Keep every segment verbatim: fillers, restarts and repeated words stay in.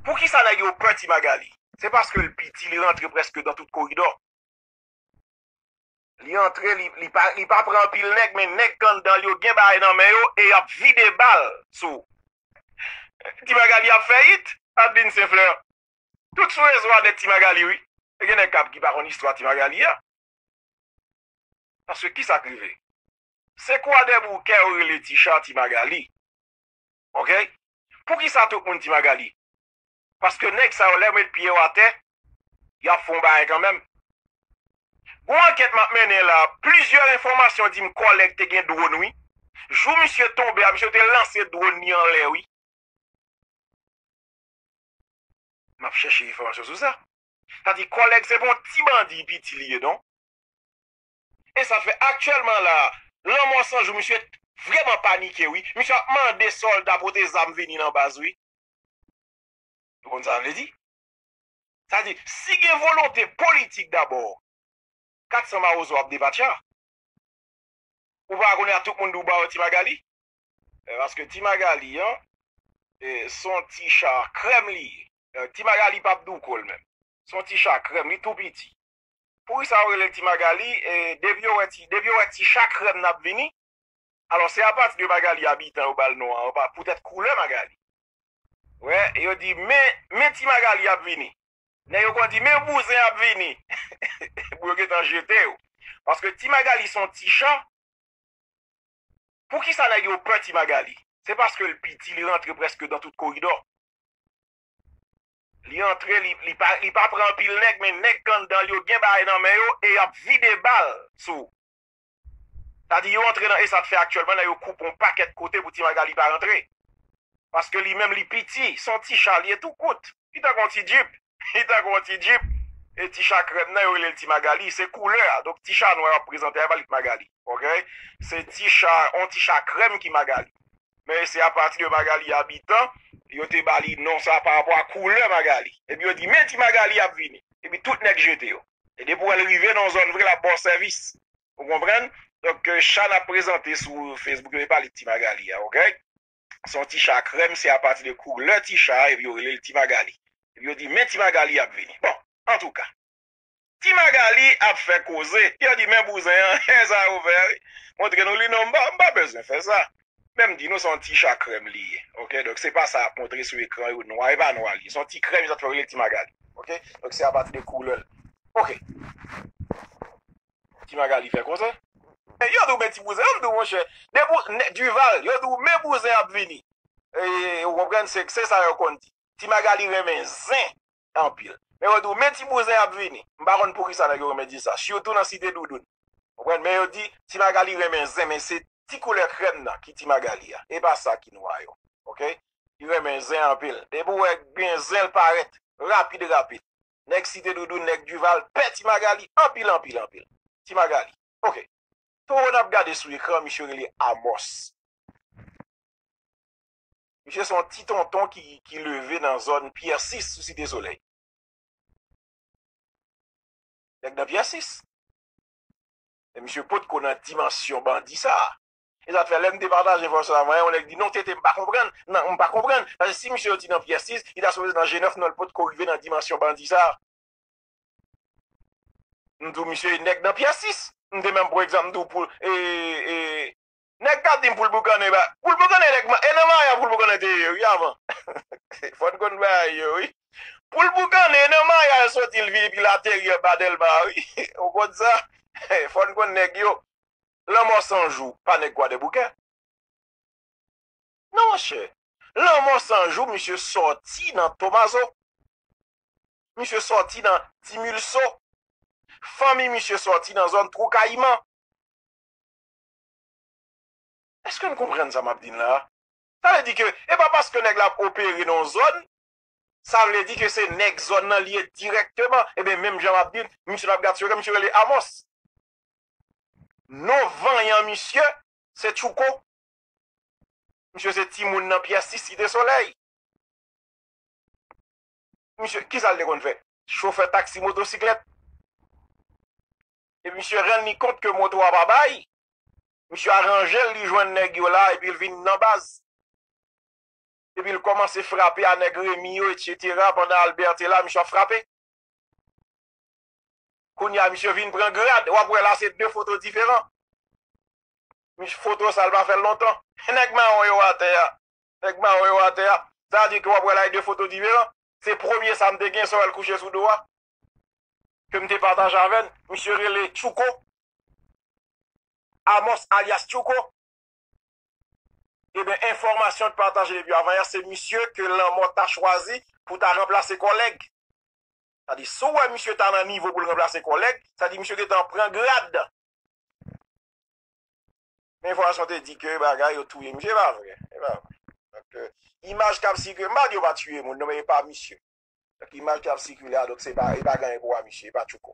Poukisa nèg yo pè Ti Magali? Se paske l piti, li rantre prèske nan tout koridò. Li antre, li, li pa, li pa pran anpil nèg, men nèg k anndan l yo gen bagay nan men yo e y ap vide bal sou ou. Ti Magali ap fè it, Adeline Saint-Fleur. Tout sou rezo a nèt Ti Magali, wi. E gen nèg k ap ki pa konn istwa Ti Magali a. Paske kisa k rive? Se Kwadèboukè yo rele Ti Cha Ti Magali. Oke? Poukisa tout moun Ti Magali? Paske nèg sa yo, lè yo met pye yo atè, y ap fè yon bagay kanmenm. Gon ankèt m ap mennen la, plizyè enfòmasyon di m kòlèg te gen dwòn, wi. Jou misye tonbe a, misye te lanse dwòn li anlè, wi. M ap chèche enfòmasyon sou sa. Sa di kòlèg se pa yon ti bandi piti li ye, non. E sa fè aktyèlman la, Lanmò San Jou, misye vrèman panike, wi. Misye ap mande sòlda pote zam vini nan baz, wi. Ou konn sa sa vle di? Sa di, si gen volonte politik dabò, kat san mawozo ap depatcha. Ou pa konnen a tout moun di w ba yo Ti Magali? Eh, paske Ti Magali an, eh, se yon ti cha krèm li ye. Eh, Ti Magali p ap douko l menm. Se yon ti cha krèm, li tou piti. Poukisa yo rele l Ti Magali? Eh, depi yo wè ti, depi yo wè ti cha krèm nan ap vini, alò se apati de Magali abitan yo ba l non an, yo pa, poutèt koulè Magali. Wè, yo di, men, men Ti Magali ap vini. Nèg yo konn di, men bouzen ap vini. Pou yo gentan jete yo. Paske Ti Magali se yon ti cha. Poukisa nèg yo pè Ti Magali? Se paske l piti, li rantre prèske nan tout koridò. Li antre, li, li pa, li pa pran anpil nèg, men nèg k anndan l yo gen bagay nan men yo e y ap vide bal sou ou. Sa di, yo antre nan, e sa t fè aktyèlman, nèg yo koupe yon pakèt kote pou Ti Magali pa rantre. Paske li menm, li piti, se yon ti cha li ye tou kout. Li tankou yon ti djip. Li tankou yon ti djip. E ti cha krèm nan, yo rele l Ti Magali. Se koulè a. Donk, ti cha nwa yo ap prezante a, e pa li k Magali. Oke? Se ti cha, yon ti cha krèm ki Magali. Men se apati de Magali abitan, yo te ba li non sa pa rapò a koulè Magali. Epi yo di, men Ti Magali ap vini. Epi tout nèg jete yo. E depi w wè l rive nan yon zòn vre, l ap ba w sèvis. Ou konprann? Donk, eh, cha n ap prezante sou Facebook yo, e pa li k Ti Magali a, oke? Se yon ti cha krèm, se apati de koulè ti cha a, epi yo rele l Ti Magali. Epi yo di, men Ti Magali ap vini. Bon, antouka, Ti Magali ap fè koze. Yo di, men bouzen an, e sa yo fè, wi. Montre nou li non, m pa, m pa bezwen fè sa. Men m di nou, se yon ti cha krèm li ye. Oke, donk se pa sa y ap montre sou ekran yo, nwa, e pa nwa li ye. Se yon ti krèm, sa t fè yo rele l Ti Magali. Oke, donk se apati de koulè l. Oke. Ti Magali fè konsa. E yo di w men ti bouzen, yo m di w, monchè. Depi w, nè, Duval, yo di w men bouzen ap vini. E, ou konprann, se, se sa yo konn di. Ti Magali renmen zen anpil. Men yo di w men ti bouzen ap vini. M pa konn poukisa nèg yo renmen di sa. Sitou nan Site Doudoun. Ou konprann? Men yo di Ti Magali renmen zen, men se ti koulè krèm nan ki Ti Magali a. E pa sa ki nwa yo. Oke? Li renmen zen anpil. Depi w wè gen zen, l parèt rapid, rapid. Nèg Site Doudoun, nèg Duval, pè Ti Magali anpil, anpil, anpil. Ti Magali. Oke. Towo n ap gade sou ekran, misye rele Amos. Misye se yon ti tonton ki, ki leve nan zòn Pyè sis sou Site Solèy. Nèg nan Pyè sis. E misye potko nan dimansyon bandi sa a. E sa fè lè m te pataje enfòmasyon sa avè yon nèg di, "Non, Tete, m pa konprann. Non, m pa konprann. Paske si misye soti nan Pyè sis, li ta sipoze nan G nèf, non, l potko rive nan dimansyon bandi sa a." M di w, misye e nèg nan Pyè sis. M te menm, pa egzanp, m di w pou, e, e, nèg k ap di m pou l boukannen, ba, pou l boukannen, nèg, e nan Maya pou l boukannen te ye, wi, avan. Fò n konn bagay yo, wi. Pou l boukannen, e nan Maya l soti, l vin, epi l ateri anba Dèlma, wi. Ou konn sa? Fò n konn nèg yo. Lanmò San Jou, pa nèg Kwadèboukè. Non, monchè. Lanmò San Jou, misye sòti nan Tomazo. Misye sòti nan Ti Milso. Fanmi misye sòti nan zòn Twou Kayiman. Èske n konprann sa m ap di n la a? Sa vle di ke e pa paske nèg la ap opere nan yon zòn, sa vle di ke se nèg zòn nan li ye dirèkteman. Ebyen, menm jan m ap di n, misye n ap gad sou ekran, misye rele Amos. Non vanyan misye, se Tchouko. Misye se timoun nan Pyè sis Site Solèy. Misye, kisa l te konn fè? Chofè taksi motosiklèt. Epi misye rann li kont ke moto a pa bay. Misye aranje l, li jwenn nèg yo la, epi l vin nan baz. Epi l kòmanse frape a nèg Remi yo, etsetera, pandan Albert te la, misye ap frape. Kounye a, misye vin pran grad. W ap wè la, se de foto diferan. Misye, foto sa, l pa fè l lontan. Nèg mawon yo atè a. Nèg mawon yo atè a. Sa vle di ke w ap wè la, e de foto diferan. Se premye sa m te gen, sa w wè l kouche sou do a, ke m te pataje avè n. Misye rele Tchouko. Amos alyas Tchouko. Ebyen, enfòmasyon t pataje depi avan yè, se misye ke lanmò ta chwazi pou ta ranplase kòlèg. Sa di, si w wè misye ta nan nivo pou l ranplase kòlèg, sa di misye gentan pran grad. Men enfòmasyon te di ke bagay yo touye misye, e pa vre. E pa vre. Donk, euh, imaj k ap sikile, m pa di yo pa tiye moun, non, men e pa misye. Donk, imaj k ap sikile a, donk, se pa, e pa gen anyen pou wè misye, e pa Tchouko.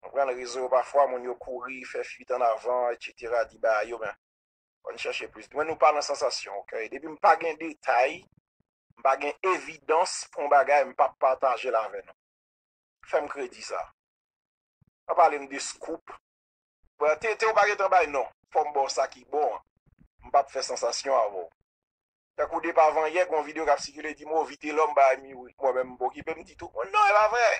Konprann, rezo yo pafwa, moun yo kouri, fè fuit en avant, etsetera, di bagay yo, men, fò n chèche plis. Mwen, nou pa nan sansasyon, oke? Depi m pa gen detay, m pa gen evidans pou yon bagay, m p ap pataje l avè nou. Fè m kredi sa. Pa pale m de scoop. Bon, te, te ou pa gentan bay non. Fò m ba w sa ki bon an. M p ap fè sansasyon avè w. Tankou depi avan yè, gen yon videyo k ap sikile, di m, o, Vitelòm bay Miwi. Mwen menm, m pa okipe m ditou. Non, e pa vre.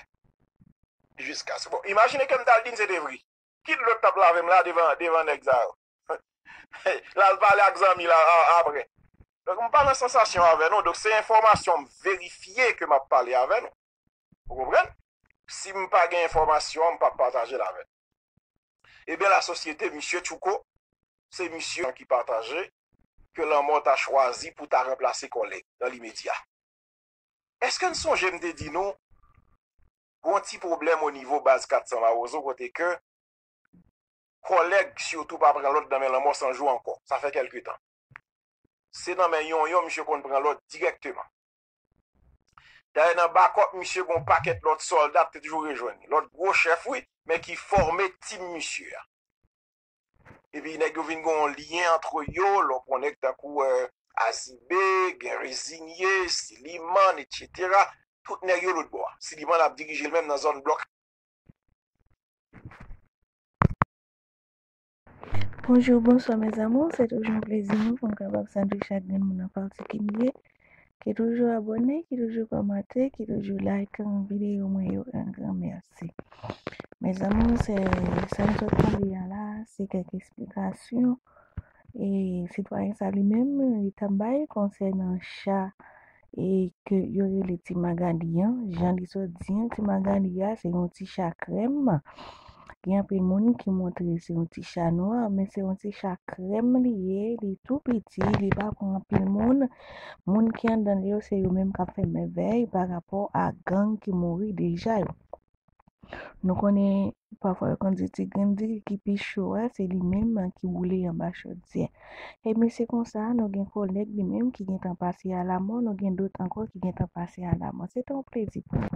Jiskaske, bon, imajine ke m t al di n se te vre. Ki dlo t ap lave m la devan, devan nèg sa yo? L al pale ak zanmi l a, a, apre. Donk, m pa nan sansasyon avè nou. Donk, se enfòmasyon m verifye ke m ap pale avè nou. Ou konprann? Si m pa gen enfòmasyon an, m p ap pataje l avè nou. Ebyen, lasosyete, misye Tchouko, se misye ki pataje ke lanmò ta chwazi pou ta ranplase kòlèg nan limedya. Èske n sonje m te di nou, gon ti pwoblèm o nivo baz kat san Mawozo kote ke kòlèg sitou pa pran lòd nan men lanmò san jou ankò. Sa fè kèlke tan. Se nan men yon yon misye konn pran lòd dirèkteman. Dayè nan bakòp misye gon pakèt lòt sòlda k te toujou rejwenn li. Lòt gwo chèf, wi, men ki fòme tim misye a. Epi nèg yo vin gen yon lyen antre yo, lè w pran nèg tankou, euh, Azibe, gen Reziye, Siliman, etsetera. Tout nèg yo lòt bò a. Siliman ap dirije l menm nan zòn blòk. Bonjou, bonswa, mes amours. Se toujou yon plezi nou pou m kapab sandwich ak grenn moun an patikilye. Ki toujou abòne, ki toujou kòmante, ki toujou like videyo mwen yo, un grand merci. Mes amours, se sa n sot tande a la, se kèk esplikasyon e sitwayen sa li menm li t ap bay konsènan cha e ke yo rele Ti Magali an. Jan li sot di an, Ti Magali a se yon ti cha krèm. Gen anpil moun ki montre se yon ti cha nwa, men se yon ti cha krèm li ye, li tou piti, li pa pran anpil moun. Moun ki anndan l yo se yo menm k ap fè mèvèy pa rapò a gang ki mouri deja yo. Nou konnen pafwa yo konn di ti grenn diri ki pi cho a, se li menm ki boule anba chodyè. Ebyen se konsa, nou gen kòlèg li menm ki gentan pase alamò, nou gen dòt ankò ki gentan pase alamò. Se te yon plezi pou mwen.